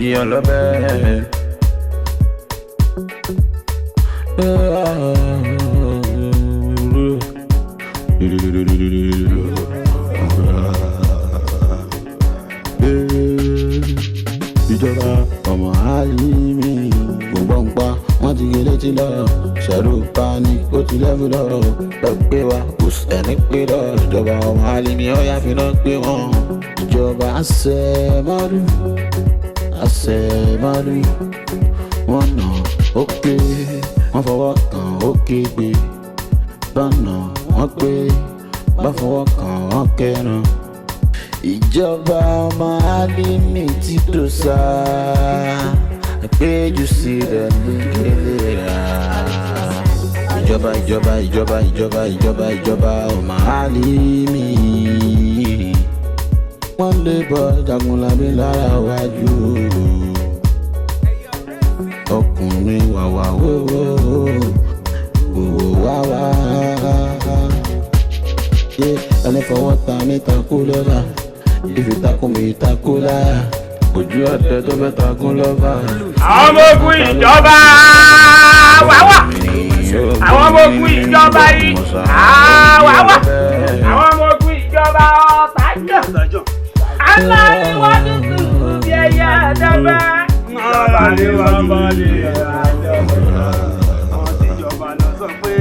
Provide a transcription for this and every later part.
Kí ọlọ́bẹ̀. Ìjọba ọmọ Álímì gbogbo ń pa wọ́n ti gé létí lọ ṣẹ̀rù pani ó ti lẹ́fù lọ lọ pé wa kò sẹ́ni pé lọ. Ìjọba ọmọ Álímì ọ̀yà fi náà pé wọn. Ìjọba àṣẹmọ́lú àṣẹmọ́lú wọn nà ó ké, wọ́n fọwọ́ kàn ó kígbe bọ́nà wọ́n pé bá fọwọ́ kàn wọ́n kẹran. Ìjọba ọmọ Álímì ti tó sá péjú sílẹ̀ ní kélé rà. Ìjọba ìjọba ìjọba ìjọba ìjọba ìjọba ọmọ Álímì wọ́n lè bọ́ Jagunlabi lára wájú ọkùnrin wàwà wòwò wòwò wàwà. Yé ẹni fọwọ́ ta mi takú lọ́ba ìfitakùn mi takú láyà ojú ọ̀dẹ tó fẹ́ takú lọ́ba. Àwọn ọmọ ogun ìjọba wàwà, àwọn ọmọ ogun ìjọba yìí wàwà, àwọn ọmọ ogun ìjọba ọ̀tàjọ́ aláríwájú tuntun bí ẹyẹ àdàbà. Aláríwájú bí ẹyẹ àdàbà. Àwọn tíjọba lọ sọ pé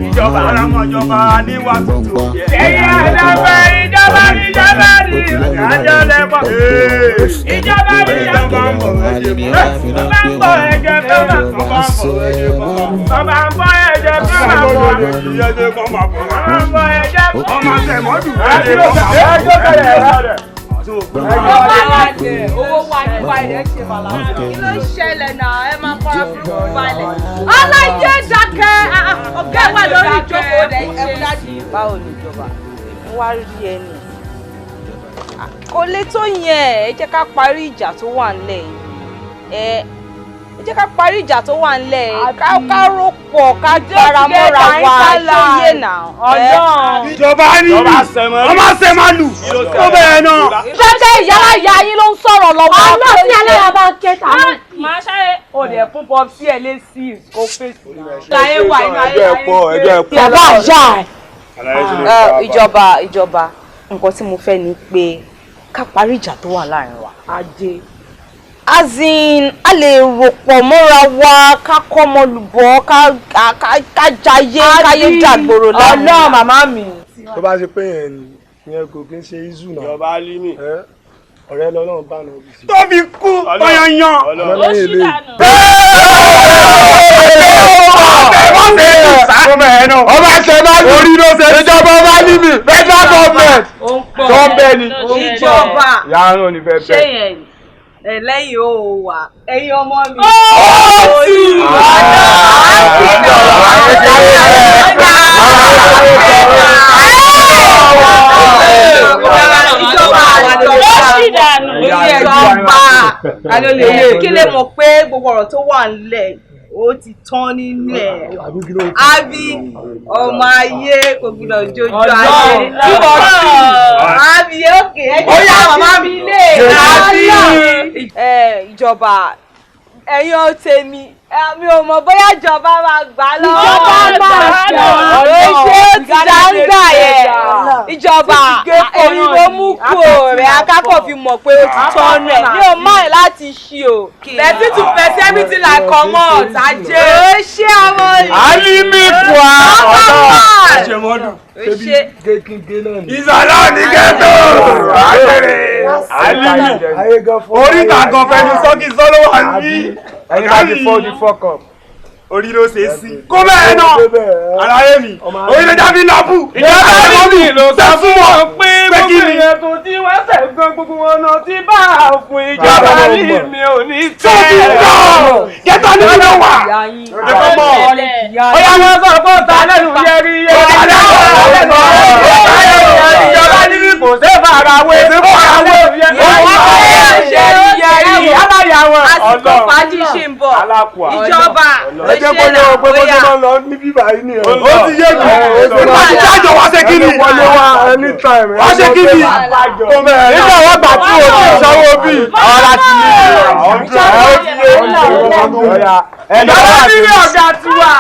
ìjọba alámọ̀jọba níwà tuntun. Ẹyẹ àdàbà ìjọba ìjọba ní ìdájọ́ lẹ́pọ̀. Ìjọba ìjọba ń bọ̀ ẹ̀jẹ̀ bá ń bọ̀ ẹ̀jẹ̀ bá ń bọ̀ bàbá ń bọ̀ ẹ̀jẹ̀ bá ń bọ̀ bàbá ń bọ̀ ẹ̀jẹ̀ bá ọmọ tẹ̀mọ́dù owó wa nípa ilẹ̀ ṣe bàlá. Kí ló ń ṣẹlẹ̀ náà? Ẹ máa fara burúkú balẹ̀. Aláyé dákẹ́, ọ̀gá wà lórí ìjókòó rẹ̀ ṣe. Báwo ni ìjọba? Mo wá rí ẹni. Kò lè tó yẹn, ẹ jẹ́ ká parí ìjà tó wà nílẹ̀ yìí. Ẹ jẹ́ ká parí ìjà tó wà nílẹ̀ yìí. Ká rò pọ̀, ká gbára mọ́ra wa, ṣó yé náà. Ìjọba ní ọmọ sẹ́málù tó bẹ̀rẹ̀ náà. Ṣé ìyára ìyá yín ló ń sọ̀rọ̀ lọ́wọ́? Ọlọ́sí aláya bá ń ké ta ló. Màá ṣáré òde fún Bob sí ẹ lé sí kó fèsì. Láyé wà inú ayé ẹjọ́ ẹ̀pọ̀ ẹjọ́ ẹ̀pọ̀. Bàbá àyà ẹ̀. Ìjọba ìjọba, nǹkan tí mo fẹ́ ni pé ká parí ìjà tó wà láàrin wa. Ajé. As in, a lè rò pọ̀ mọ́ra wa, ká kọ́ ọmọlùbọ́, ká jayé, káyé jàgbòrò lọ́nà. Ọlọ́run màmá mi. Tó bá ṣe pé yẹn ni ìyẹn kò kí ń ṣe izu náà. Ìjọba Álímì. Ọ̀rẹ́ lọ́lọ́run bá nà ọ́fíìsì. Tó fi kú tọ́yanyan. Ọlọ́run ilé. Ọba tẹ̀málù orí ló ṣe ìjọba ọba Álímì federal government tó ń bẹ ni. Ìjọba. Yàrá náà ni fẹ́ Ṣé bẹ́ẹ̀. yẹn ẹ lẹ́yìn ó wà ẹ̀yin ọmọ mi. Ó sì Ìjọba kí lè mọ̀ pé gbogbo ọ̀rọ̀ tó wà nílẹ̀ ó ti tán nínú ẹ̀. Àbí ọmọ ayé kò gbúdọ̀ jójú ayé. Àbí òkè ẹ jẹ́ ká màmá mi lè. Ìjọba ẹ̀yin ò tèmi, mi ò mọ̀ bóyá ìjọba máa gbà lọ́wọ́. Ìjọba máa gbà. Ọ̀rọ̀ ṣé ó ti dáńgà yẹn. Ìjọba èmi ló mú kú o rẹ̀ akápọ̀ fi mọ̀ pé ó ti tọ́nu ẹ̀. Mi ò mọ̀ ẹ̀ láti ṣí o. Pẹ̀sí to pẹ̀sí everything like comot ajé. Ó ṣé ọmọ yìí. Álímì kwa ọ̀dọ́. Ṣèmọ́dù. Ó ṣe. Ìsàlá ní ghetto. Álímì. Oríta kan fẹnu sọ́kì sọ́lọ́ wà ní. Ẹni bá ti fọ́ di fọ́kọ̀. Orí ló ṣe sí. Kó bẹ́ẹ̀ náà. Àlàyé mi. Orí ló jábí lọ́bù. Ìjọba Álímì ló sọ fún wọn pé Pé kí gbogbo ni? ìyẹn tó tí wọ́n ṣẹ̀gbọ́n gbogbo wọn náà ti bá a fún ìjọba Álímì ò ní Tó ti tẹ́. lọ. Ghetto ní kí ló wà. Ẹ fẹ́ mọ̀. Ó yá wọn sọ fún ọ̀tá lẹ́nu yẹrí yẹrí. Ìjọba Álímì kò ṣe farawé. Yẹrí yẹrí aláya wọn. Ọlọ́run. Fàájì ṣì ń bọ̀. Alákùá. Ìjọba. Ẹ jẹ́ kó yẹ ọ pé bó ṣe máa ń lọ ní bíbá yìí nìyẹn. Ó ti yé mi. Nígbà tí jájọ wá ṣe kí ni? Wọlé wá anytime. Wá ṣe kí ni? Nígbà wọ́n gbà tí o ti sanwó bí àwọn láti ní ìjọba ní ọ̀gá tiwa.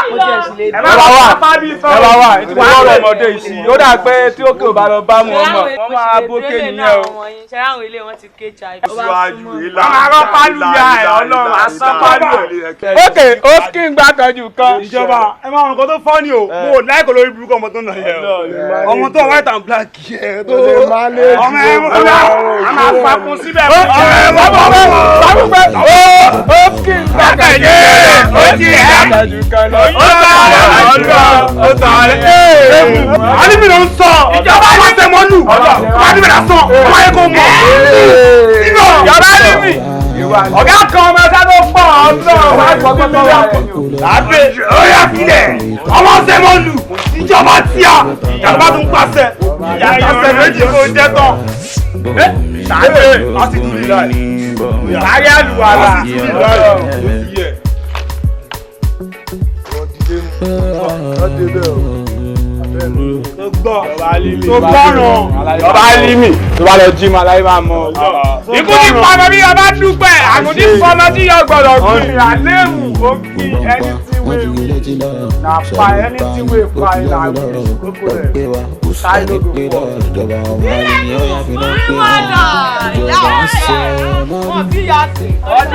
Ẹ bá wà ẹ bá wà ìtìwá ọ̀rọ̀ ọmọdé yìí sí. Ó dà pé tí ó kè ó bá lọ bá mu ọmọ. Wọ́n máa bókè nìyẹn o. Ṣé àwọn ilé wọn ti ké chai? Àwọn arọ́ pálù ya ẹ̀ ọlọ́run asán pálù ẹ̀. Ókè ó kí n gbà tọ́jú kan. Ìjọba ẹ máa wọn nǹkan tó fọ́ ni o, mo ò láìkò lórí burúkú ọmọ tó ń lọ yẹ o. Ọmọ tó white and black yẹ tó. Ọmọ ẹ mọ a máa fakun síbẹ̀. Ọmọ ẹ mọ ọmọ ẹ ó kí n gbà tọ́jú ó ti ẹ̀. tọ́jú kan lọ. Ó tà á ó tà á Alimi ló ń sọ. Ìjọba wa tẹ mọ́ lù. Wọ́n á ní bẹ̀rẹ̀ sọ. Wọ́n á yẹ kó mọ̀. Ìjọba níbi ọ̀gá kan ọmọ ẹ̀ka tó pọ̀ ọlọ́run wá gbọ́ pé wà Lábẹ́ ọ̀yà filẹ̀. Ọmọ tẹ mọ́ lù. Ìjọba tíya. Ìjọba tún pàṣẹ. Ìyá méjì kò jẹ́ tán. Ṣáàbẹ̀ láti tún ìlà yìí. Láyé àlùwàlà. Tó gbọ́ràn. Ọba Alimi tó bá lọ jí ma láyé máa mọ. Ikú ti pamọ́ bí ọba dúpẹ́, àgùn ti fọmọ tí yọ gbọ́dọ̀ gbìn àléwu ó kí ẹni tí wé nàpa ẹni tí wé pa ìlànà ìkókó rẹ̀.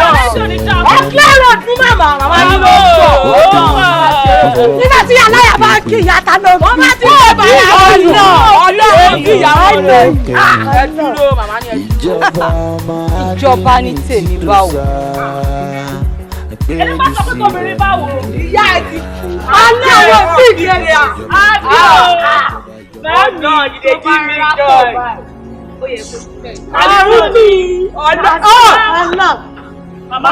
Ọ̀kẹ́ road fún màmá, màmá ní ló ń bọ̀. Nígbà tí aláya bá ń kí ìyá ta ló ń bí. Wọ́n bá ti ń bọ̀ ọ̀nà ọlọ́run kí ìyá ọ̀nà. Ẹ dúró màmá ní ẹ dúró. Ìjọba ní tèmi báwo. Ẹni bá sọ pé kòbìnrin báwo. Ìyá ẹ ti kú. Aláwọ̀ sí ìdílé. Àbí o. Ọ̀nà you dey give me joy. Àrùn mi. Ọ̀nà. Ọ̀nà. Màmá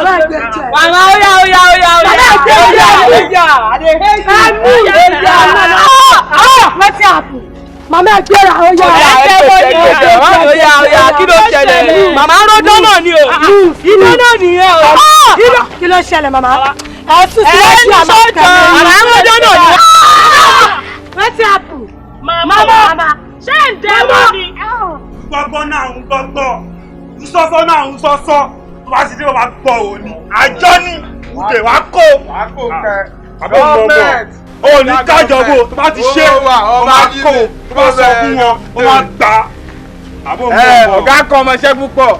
Màmá oya oya oya oya. Bàbá ìgbé Oya oya. oya. Àmì ìyá. Wetin happen? Màmá ẹgbẹ́ ra oya. Oya oya kí ló ṣẹlẹ̀? Màmá ń rojọ́ náà ni o. Iná náà nìyẹn o. Kí ló ṣẹlẹ̀ màmá? Ẹ sún síwájú àmà tẹ̀lé. Màmá ń rojọ́ náà ni. Wetin happen? Màmá Màmá. ṣé ń dẹ́wọ́ ni? Gbọ́gbọ́ náà ń gbọ́gbọ́. Nsọ́sọ́ náà ń sọ́sọ́. Tó bá sì dé bàbá gbọ́ òní. Àjọ ni Ùdè wá kó. Àbọ̀ mọ̀ mọ̀. O ní kájọ bò tó bá ti ṣe ó máa kó tó bá sọ fún wọn ó máa gbà. Àbọ̀ mọ̀ mọ̀. Ọ̀gá kan ọmọọṣẹ́ púpọ̀.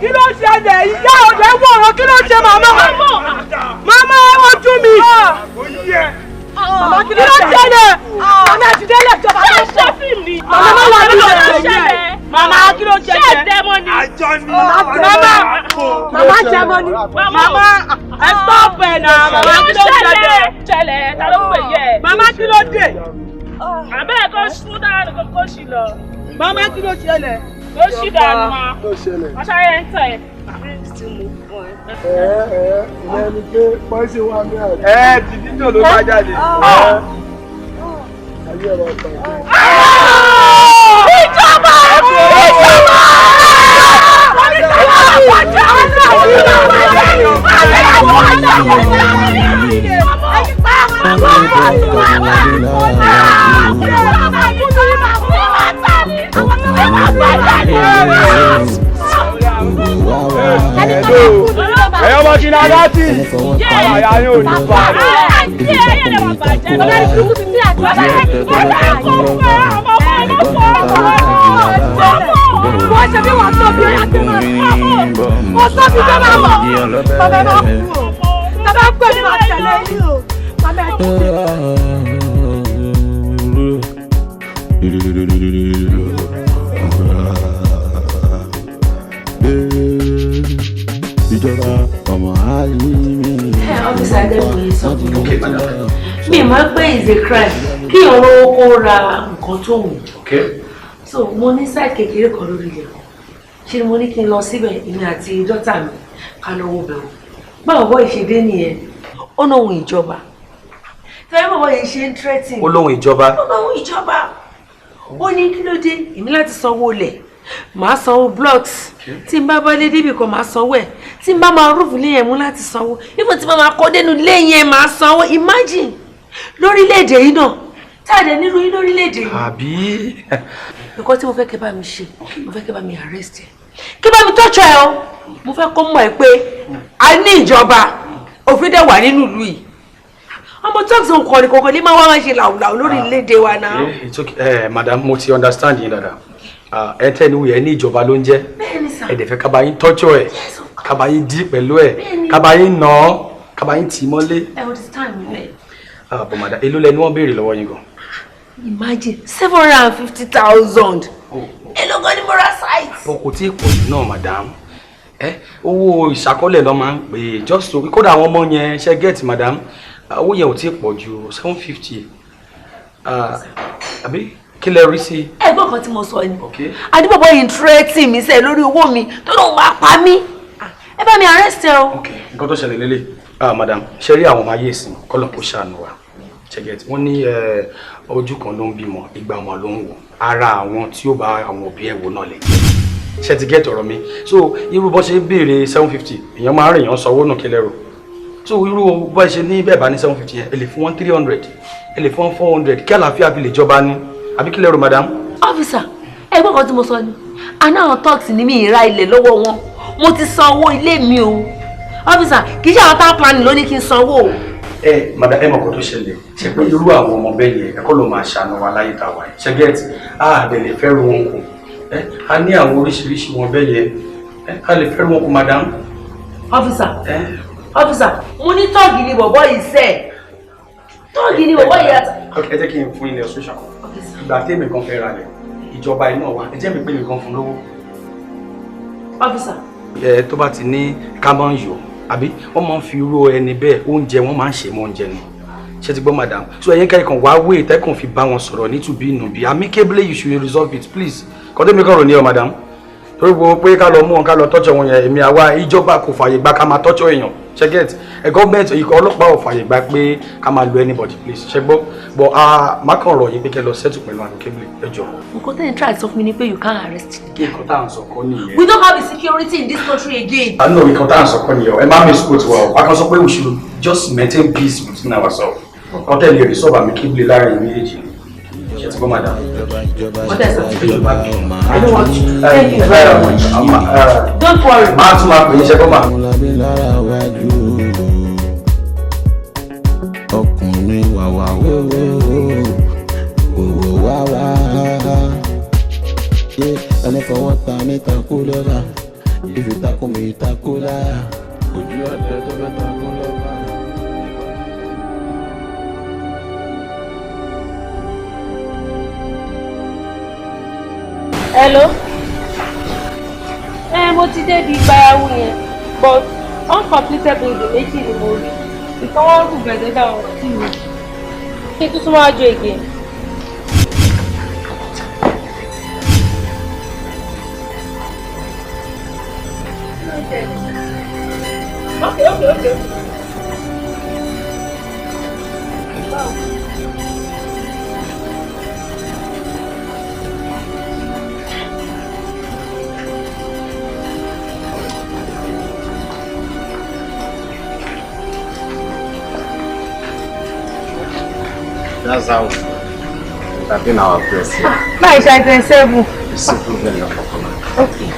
Kí ló ṣẹlẹ̀? Ìyá ọ̀dẹ́ wọ̀rọ̀ kí ló ṣe màmá? Màmá ojú mi. Màmá kí ló ṣẹlẹ̀? Màmá ti délé ìjọba Ṣé ló ń ṣe fíìmù ni? Màmá má wà Kí ní ló ìṣẹ̀lẹ̀. ṣẹlẹ̀? Màmá kí ló Ṣé ṣẹlẹ̀? ń dẹ́mọ́ ni? Àjọ ni. Màmá màmá jẹmọ ni. Màmá ẹ stop ẹ̀ náà. Màmá Kí kí ló ló ṣẹlẹ̀? ṣẹlẹ̀? Ṣẹlẹ̀ ta ló pè yẹ? Màmá kí ló dé? Àbẹ́ ẹ̀ kó sún dànù kó kó sì lọ. Màmá kí ló ṣẹlẹ̀? Kó sì dànù ma. Ló ṣẹlẹ̀. Wọ́n sáré ń tẹ̀. Ẹ ẹ ìyẹn ni pé pọ́ìsì wà ní àná. Ẹ ti dídò ló bá jáde. Ayé ẹ̀rọ ọ̀tàn. Ìjọba! Ìjọba! Ẹ̀yọ́ ọmọ kí ni Adáti? Àyà yóò ní pa rẹ̀. Wọ́n ṣe bí wọ́n tóbi ó yà tó máa kú. Wọ́n tóbi tó máa mọ̀. Bàbá máa kú o. Bàbá pè mí máa tẹ̀lé yín o. Màmá ẹ̀ ti dé. Ìjọba ọmọ Alimi. Officer Adébóyè sọ fún mi. Mi mọ̀ pé it's a crime kí ọ̀rọ̀ kó ra nǹkan tó wù. So mo ní site kékeré kan lórí ilẹ̀ kan. Ṣé ni mo ní kí n lọ síbẹ̀ èmi àti dọ́tà mi ká lọ wo bẹ̀rù. Báwo bọ́ ìṣe dé nìyẹn? Ó náà ohun ìjọba. Tẹ́lẹ̀ bọ̀bọ̀ yẹn ṣe ń threatening. Ó lóhun ìjọba. Ó lóhun ìjọba. Ó ní kí ló dé? Èmi láti sanwó ilẹ̀. Màá sanwó blocks. Tí n bá bá dé débì kan màá sanwó ẹ̀. Tí n bá máa rúfin lé yẹn mú láti sanwó, even tí n bá máa kọ́ dénú lé yẹn máa sanwó. Imagine lórílẹ̀‐èdè yìí náà, tá a dẹ̀ nílùú yín lórílẹ̀‐èdè yìí. Àbí. Nǹkan tí mo fẹ́ kẹ́ bá mi ṣe, mo fẹ́ kẹ́ bá mi arrest ẹ, kí bá mi tọ́jú ẹ o. Mo fẹ́ kó mọ̀ ẹ́ pé a ní ìjọba, òfin dẹ̀ wà nínú ìlú yìí. Ọmọ tọ́ọ̀sì nǹkan kọ̀ọ̀kan lè máa wá máa ṣe làwùlàwù lórí ìlédè wa náà. It's okay, madam, mo ti understand yín dáadáa. Ẹ tẹ́ ni wuyẹ ní ìjọba ló ń jẹ́. Ẹ dẹ̀ fẹ́ ká bá yín tọ́jú ẹ̀, ká bá yín dí pẹ̀lú ẹ̀, ká bá yín nà án, ká bá yín tì í mọ́lé. Ẹ understand mi bẹ́ẹ̀. But madam, èló lẹni wọ́n béèrè lọ́wọ́ yín gan? Imagine 750,000. Èló gan ni mo ra site. Bọ́ kò tí ì pọ̀ jù náà, madam. Owó ìṣàkọọ́lẹ̀ ló máa ń pè é, just to kódà àwọn ọmọ yẹn ṣe get, madam, owó yẹn ò tí ì pọ̀ jù 750. Àbí kí lẹ rí sí? Ẹ̀gbọ́n kan tí mo sọ ni. Adébọ̀bọ̀ yìí ń tírẹ́tì mi sẹ́ lórí owó mi tó lóun máa pa mí. Ẹ bá mi arrest ẹ o. Nǹkan tó ṣẹlẹ̀ lélẹ̀, madam, ṣe rí àwọn ọmọ ayé ìsìn kọ́lọ̀ kó ṣàánú wa. Ṣe get, wọ́n ní ojú kan ló ń bímọ, ìgbà wọn ló ń wò. Ara àwọn tí ó bá àwọn òbí ẹ̀ wò náà lè jẹ́. Ṣe ti get ọ̀rọ̀ mi? So irú bó ṣe ń béèrè 750, èèyàn máa ń rìn yàn sanwó nù kílẹ̀ rò. So irú bó ṣe ní bẹ́ẹ̀ bá ní 750 yẹn, ẹ lè fún wọn 300, ẹ lè fún wọn 400, kí àlàáfíà fi lè jọba ní. Àbí kílẹ̀ rò, madam? Officer, ẹ̀gbọ́n kan tí mo sọ ni, àná àwọn thugs ní mi ìra ilẹ̀ lọ́wọ́ wọn. Mo ti san owó ilé mi o. Officer, kì í ṣe àwọn town planning ló ní kí n sanwó o. Ẹ madam, ẹ mọ̀ kó tó ṣẹlẹ̀, ṣe pé irú àwọn ọmọ bẹ́ẹ̀ yẹn ẹ̀kọ́ ló máa ṣàánú wa láyé tá a wà yìí. Ṣe get, a dẹ̀ lè fẹ́ ru wọn kù. A ní àwọn oríṣiríṣi wọn bẹ́ẹ̀ yẹn, a lè fẹ́ ru wọn kù, madam. Officer, officer, mo ní tọ́ọ̀gì ni bọ̀bọ́ yìí sẹ́. Tọ́ọ̀gì ni bọ̀bọ́ yìí àtà. Ẹ jẹ́ kí n fún illustration kan. Ìgbà tèmi kan fẹ́ ra lẹ̀, ìjọba iná wa, ẹ jẹ́ mi pé mi kan fún lówó. Officer. Ẹ tó bá ti ní ká máa ń yọ, àbí wọ́n máa ń fi irú ẹni bẹ́ẹ̀ oúnjẹ wọ́n máa ń ṣe mọ́ oúnjẹ ni. Ṣé ti gbọ́, madam? So ẹ̀yin kẹ́kàn wá wé ìtẹ́kùn fi bá wọn sọ̀rọ̀ nítubí nùbí. Amicably you should resolve it, please. Kọ́tẹ́ mi kàn rò ní ọ, madam. Torí gbogbo pé ká lọ mú wọn ká lọ tọ́jọ́ wọn yẹn, èmi àwa ìjọba kò fààyè gbà ká máa tọ́jọ́ èèyàn. Ṣé get, ẹ gọ́ọ̀mẹ̀ntì ikọ̀ ọlọ́pàá ò fààyè gbà pé ká máa lo anybody, please. Ṣé gbọ́? But má kàn rọ̀ yín pé kẹ́ lọ settle pẹ̀lú amicably, ẹ jọ̀ọ́. Nǹkan tẹ́yìn try sọ fún mi ni pé you can't arrest me. Kí nǹkan tá à ń sọ kọ́ nìyẹn. We don't have a security in this country again. I know nǹkan tá à ń sọ kọ́ nìyẹn o. Ẹ má misquote wa o. A kan sọ pé we should just maintain peace within ourselves. Nǹkan tẹ̀lé resolve amicably láàrin méjèèjì. Ṣé ti gbọ́, madam? I don't want you. Thank you very much. Don't worry. Máa tún máa pè é, ṣe gbọ́ mà. Ọkùnrin wàwà wéwé wòwò wáwá ẹni fọwọ́ ta ní takú lọ́la ìfi takú mi takú láyà ojú ọ̀dẹ tó fẹ́ takú lọ́ba. Hello. Mo ti débi gbarawu yẹn, but uncompleted building méjì ni mo rí. Ìkan wọ́n rù gbẹ̀dẹ̀ dáwọn tí mi. Kí n tún tún wá jó again. Okay. Wow. That's how it has been our press here. Máa ṣe àìsàn 7. Simple very unpopular. Okay.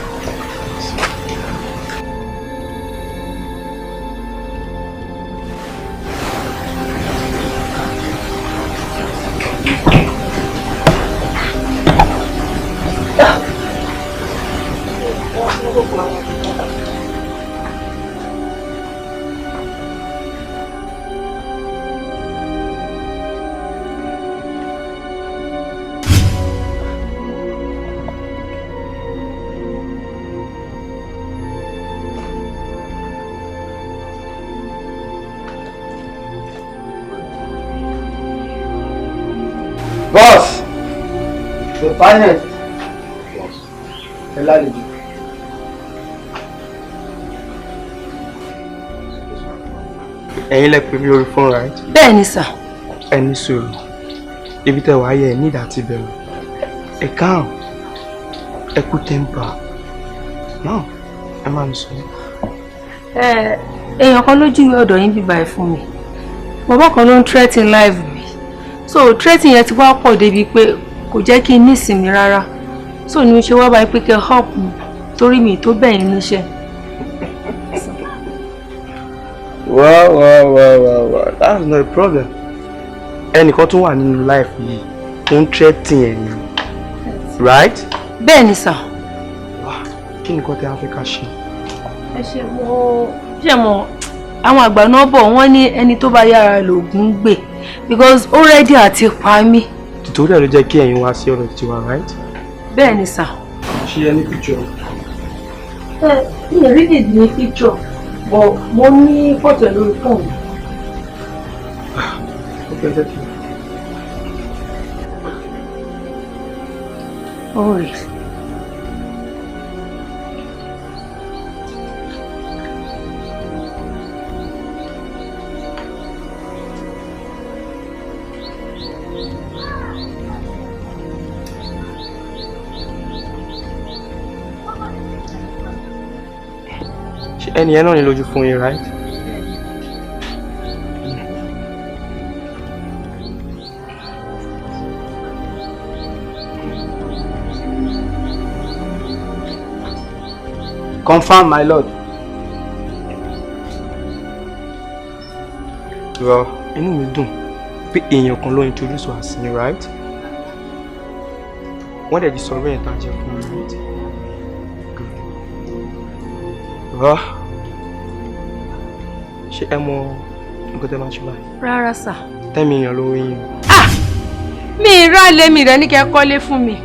Boss, the finest. Ẹ lálejò. Ẹ̀yin lẹ pè mí lórí fóònù, right? Bẹ́ẹ̀ni sà. Ẹ ní sùúrù. Ibi tẹ́ wàá yẹ ẹ ní ìdá ti bẹ̀rù. Ẹ calm. Ẹ kú temper. Now, ẹ máa ń sọ. Èèyàn kan ló júwe ọ̀dọ̀ yín bíbá ẹ̀ fún mi. Bàbá kan ló ń threaten life mi. So threaten yẹn ti wá pọ̀ débi pé kò jẹ́ kí n nísinmi rárá. So ni mo ṣe wá báyìí pé kẹ́ help mi torí mi tó bẹ̀yìn níṣẹ́. Well, well, well, well, well, that's not a problem. Ẹnìkan tó wà nínú life yìí tó ń threaten ẹ̀ ni, right? Bẹ́ẹ̀ ni sir. Kí ni nǹkan tẹ́ a fẹ́ ká ṣe? Ẹ ṣe mo ṣe mọ àwọn àgbà náà bọ̀ wọ́n ní ẹni tó bá yára lògùn gbè because ó ready àti pa mí. Tìtorí ẹ̀ ló jẹ́ kí ẹ̀yin wá sí ọ̀rọ̀ tiwa, right? Bẹ́ẹ̀ ni sir. Ṣé ẹ ní picture? Ẹ mi ò really ní picture but mo ní fọ́tò ẹ̀ lórí fóònù. Okay, jẹ́ kí n. Alright. Ṣé ẹni yẹn náà ní lójú fún yín, right? Confirm, my lord. Well, inú mi dùn pé èèyàn kan ló introduce wa sí, right? Wọ́n dẹ̀ ti sọ bẹ́ẹ̀ tá a jẹ fún mi, right? Good. Well, ṣé ẹ mọ nǹkan tẹ́ máa ṣe báyìí? Rárá sir. 10 million lówó yín. Mi ì rà lé mi rẹ̀ ní kẹ́ kọ́lé fún mi.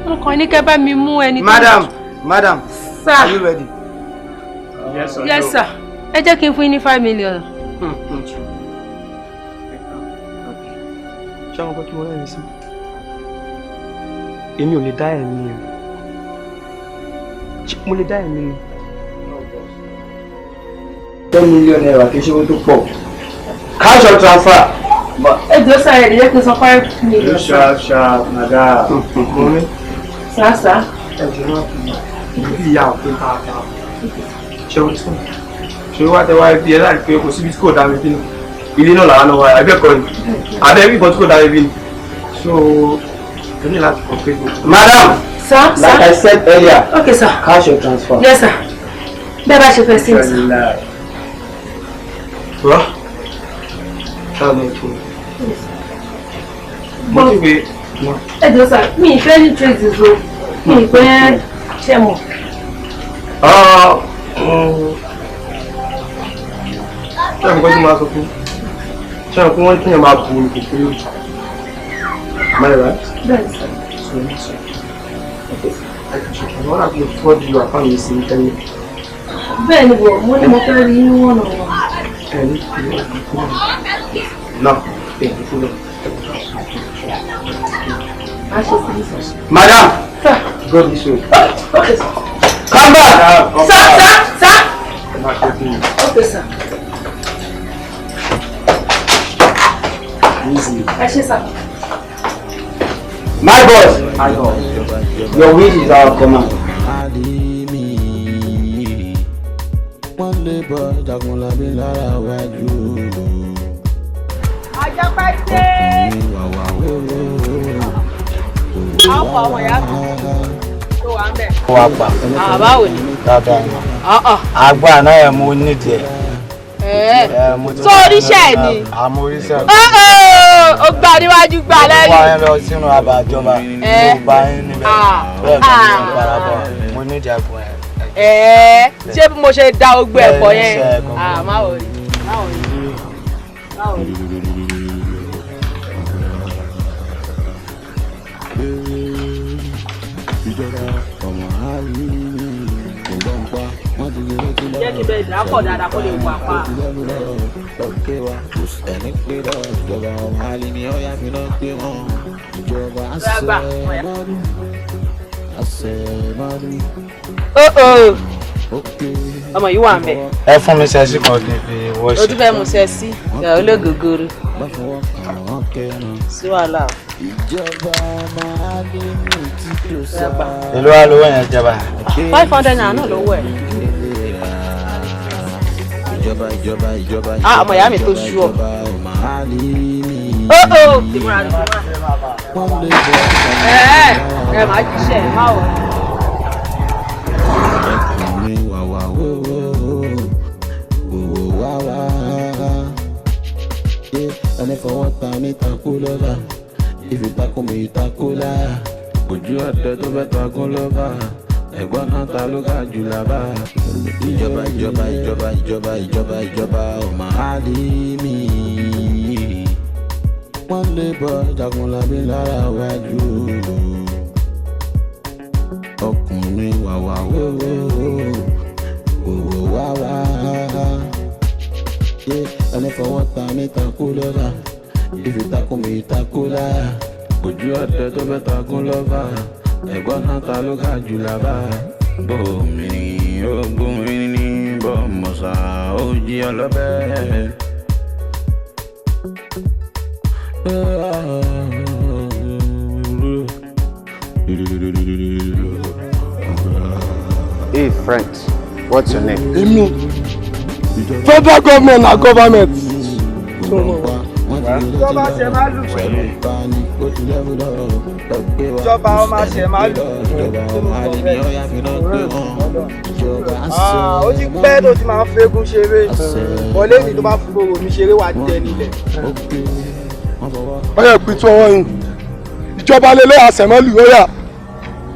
Mo kàn ní kẹ́ bá mi mú ẹni tó. Madam, madam, Sir. are you ready? Yes, sir. Yes sir. Ẹ jẹ́ kí n fún yín ní 5 million. Ṣé àwọn nǹkan tí mo rẹ́rìn sí? Èmi ò lè dá ẹ̀mí o. Ṣé mo lè dá ẹ̀mí ni? ₦10 million kì í ṣe owó tó pọ̀. Cash or transfer? Ẹ jọ̀ọ́ sir, ẹ lè jẹ́ kí n san 5 million. Sharp, sharp, madam. Mọ́mí. Sir, sir. Ẹ jọ̀ọ́ náà fi ìlú ìyá òfin pàápàá. Ṣé o tún? Ṣé wá tẹ wá ibi ẹ láti pé kò síbi tí kò dá mi bínú? Ilé náà làwọn náà wá ẹgbẹ́ kan ni. Àbẹ́ ibi kan tí kò dá mi bínú. So, ẹ ní láti kọ̀ pé. Madam, Sir, sir. like I said earlier, Okay sir. cash or transfer. Yes sir. Bẹ́ẹ̀ bá ṣe fẹ́ sí mi sir. Well, that's not true. Mo ti pe. Ẹ jọ̀ọ́ sir, mi ì fẹ́ ní traces o. Mi ì fẹ́ ṣẹ́ mọ̀. Ṣé àwọn kan tó máa sọ fún? Ṣé àwọn kan wọ́n kíyàn máa bu omi kòkó lójú? Am I right? Bẹ́ẹ̀ sir. So, so. Wọ́n á fi fọ́ọ̀dù àkáǹtì mi sí tẹ́lẹ̀. Bẹ́ẹ̀ ni bọ̀, mo ní mo fẹ́ rí inú wọ̀nà wọn. Ẹni náà ẹni fún mi. A ṣe sí sir. Madam, Sir. go this way. Okay sir. Come back. Sir, sir, sir. Ẹ máa ṣe fún mi. Okay sir. Easy. Ẹ ṣé sir. My boss, your wish is our command. Wọ́n lè bọ́ Jagunlabi lára wájú. Àjọpẹ́ dé. Wàwà wéwé. Àwọn ọmọ ìyá mi tó wà ń bẹ̀. Wà pa. Àbáwò ni. Dáadáa ni. Àgbà náà ẹ̀ mo nídìí ẹ̀. Ẹ̀ẹ́. Mo ti Tó oríṣẹ́ ẹ̀ ni. Àmọ́ oríṣẹ́ mi. Ó gbà níwájú gbà lẹ́yìn. Mo wá yín lọ sínú àbájọba. Ẹ. Mo bá yín níbẹ̀. Ah. Bẹ́ẹ̀ ni mo Ah. parabọ̀. Mo nídìí àgbọn ẹ̀. Ẹ̀ẹ́. Ṣé bí mo ṣe da ogbó ẹ̀fọ́ yẹn? Bẹ́ẹ̀ ni, iṣẹ́ gangan. Ah, má wọrí. Má wọrí. Má wọrí. Ìjọba ọmọ àlè kò gbọ́ ń pa wọ́n ti gbé létí lọ. Jẹ́ kí bẹ́ẹ̀ dà pọ̀ dáadáa kó lè wà pa. Lọ́kẹ́ wa kò sẹ́ni pé lọ ìjọba ọmọ àlè ni ó yá fi náà pé wọ́n. Ìjọba àṣẹ mọ́dún àṣẹ mọ́dún. Ó ọmọ yìí wà ń bẹ̀. Ẹ fún mi sẹ́sì kan kí n fi wọ́ọ̀ṣì. O tún fẹ́ mu sẹ́ sí ológogoro. Sí wàhálà o. Ìjọba ọmọ àlè ní tí kò sá. Èló wá lówó yẹn jẹba? ₦500 náà lówó ẹ̀. Ìjọba ìjọba ìjọba. Ah, ọmọ ìyá mi tó sú ọ. Ìjọba ọmọ Alimi. Ó ó ìmúra ni mo máa. Ẹ ẹ máa jíṣẹ́ ẹ máa wọ̀. Ọkùnrin wàwà wòwò wòwò wàwà. Ṣé ẹni fọwọ́ ta mi takú lọ́ba? Ìfitakùn mi takú láyà. Ojú ọ̀dẹ tó fẹ́ takún lọ́ba. Ẹ̀gbọ́n náà ta ló ga jù lábá. Ìjọba ìjọba ìjọba ìjọba ìjọba ìjọba ọmọ Alimi. Wọ́n lè bọ Jagunlabi lára wájú. Ọkùnrin wàwà wòwò wòwò wàwà. Ṣé ẹni fọwọ́ ta mi takú lọ́ba? Ìfitakùn mi takú láyà. Ojú ọ̀dẹ tó fẹ́ takún lọ́ba. Ẹ̀gbọ́n náà ta ló ga jù lábá. Bòmí ogun ní bọ̀mọ̀sà ó jí ọlọ́bẹ̀. Hey friend, what's your name? Èmi federal government na government. Ìjọba ṣe máa lù pẹ̀lú. Ìjọba ọmọ ṣe máa lù. Ó ti pẹ́ tó ti máa ń fẹ́gùn ṣeré. Bọ̀lé mi tó bá fi gbogbo mi ṣeré wà jẹ nílẹ̀. Ó yẹ pin tí ọwọ́ yín. Ìjọba lélẹ̀ àṣẹmọ́lù ó yà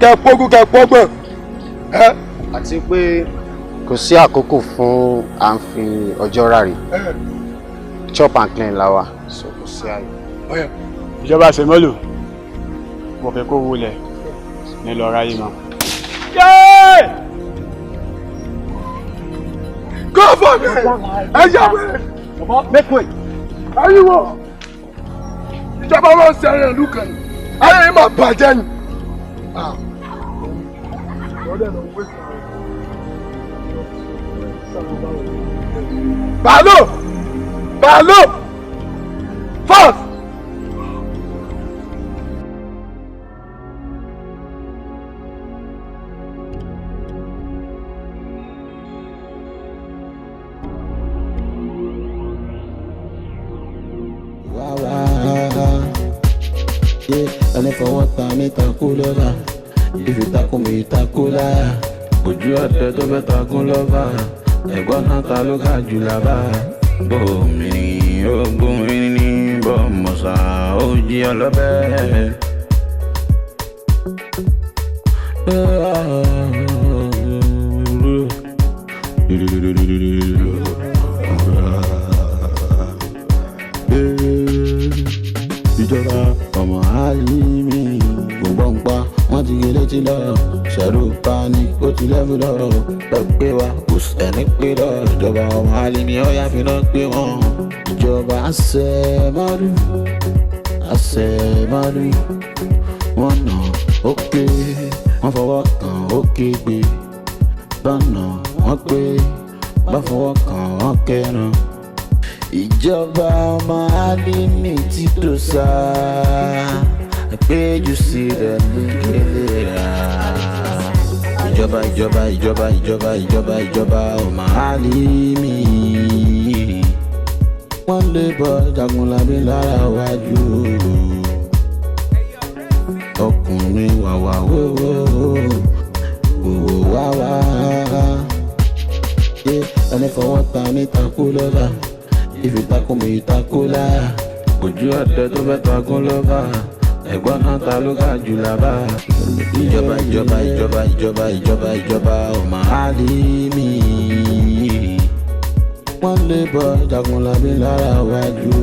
kẹ pógún kẹ pọ́gbọ̀n. Àti pé kò sí àkókò fún à ń fi ọjọ́ ráre. Chop and clean la wa, so kò sí àyè. Ìjọba àṣẹmọ́lù mo fẹ́ kó wọlé ní lọ ráyè mọ́. Government ẹ yà wẹ̀rẹ̀. Make way. Ariwo ìjọba wọn ṣe ẹrẹ ìlú kan ní ayé yìí máa bàjẹ́ ni. Bàálù bàálù fast. Ẹni fọwọ́ ta mi takú lọ́ba, ìfitakùn mi takú láyà. Ojú ọ̀dẹ tó fẹ́ takún lọ́ba, ẹ̀gbọ́n náà ta ló ga jù lábá. Bòmí ogun ní bọ̀mọ̀sà ó jí ọlọ́bẹ̀. Ìjọba ọmọ Alimi kò gbọ́ ń pa wọ́n ti gé létí lọ ṣẹ̀rù pani ó ti lẹ́fù lọ pẹ́ wa kò sẹ́ni pé lọ ìjọba ọmọ Alimi ó yá fi náà pé wọ́n ìjọba àṣẹmọ́lú àṣẹmọ́lú wọ́n nà ó pé wọ́n fọwọ́ kàn ó kígbe bọ́nà wọ́n pé bá fọwọ́ kàn wọ́n kẹran. Ìjọba ọmọ Alimi ti tó sá péjú sí rẹ̀ ní kélé rà. Ìjọba ìjọba ìjọba ìjọba ìjọba ìjọba ọmọ Alimi. Wọ́n lè bọ́ Jagunlabi lára wájú. Ọkùnrin wàwà wòwò wòwò wàwà. Ṣé ẹni fọwọ́ ta mi takú lọ́ba? Ìfitakùn mi takú láyà. Ojú ọ̀dẹ tó fẹ́ takún lọ́ba. Ẹ̀gbọ́n náà ta ló ga jù lábá. Ìjọba ìjọba ìjọba ìjọba ìjọba ìjọba ọmọ Alimi. Wọ́n lè bọ́ Jagunlabi lára wájú.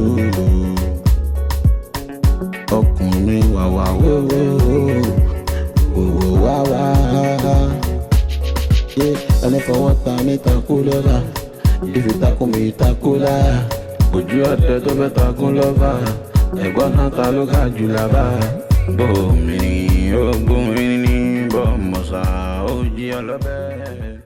Ọkùnrin wàwà wòwò wòwò wàwà. Ṣé ẹni fọwọ́ ta mi takú lọ́ba? Ìfitakùn mi takú láyà. Ojú ọ̀dẹ tó fẹ́ takún lọ́ba. Ẹ̀gbọ́n náà ta ló ga jù lábá. Bòmí ogun ní bọ̀mọ̀sà ó jí ọlọ́bẹ̀.